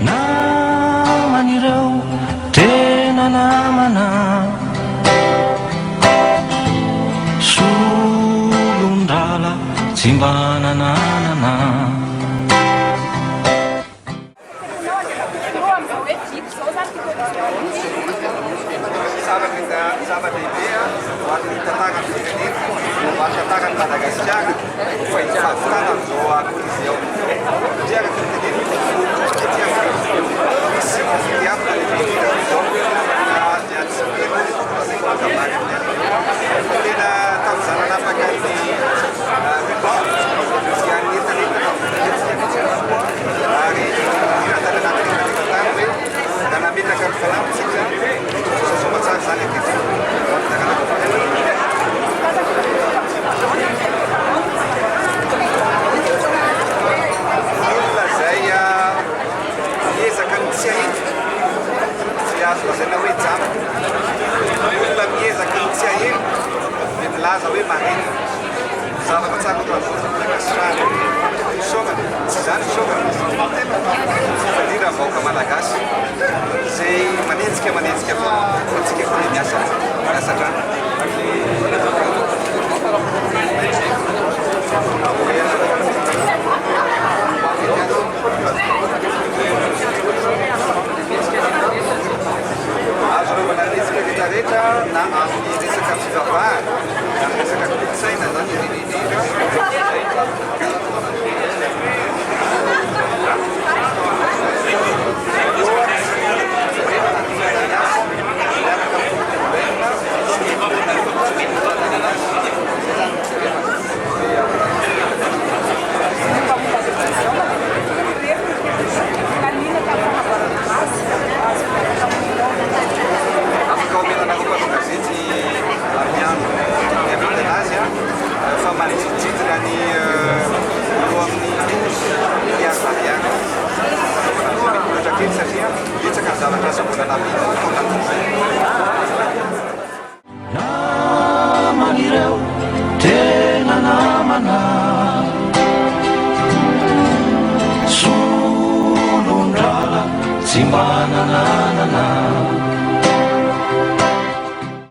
Naman'ireo tena namana. Solon-drala tsy mba nananana. Zava-dehibe ho an'ny tantaran'ny firenena, ho an'ny tantaran'i Madagasikara ny fahavitana an'izao Colisée izao. Satria araka ny teneniko, ety Afrika misy amphithéâtre lehibe indrindra amin'izao na dia tsy mino lazaiko makabary amin'ny anareo. Fa tena tamin'izaho nanapaka ny ruban dia nientanentana ny mihitsy avokoa ary indrindra tany anaty rehefa tany hoe raha nametraka ny fanamby tsika tontosa soamatsara izany ankehitriny ho an'ny taranaka vaovao. Ny olona izay miezaka ny tsy hahita dia azo lazaina hoe jamba. Ny olona miezaka ny tsy haheno dia milaza hoe marenina.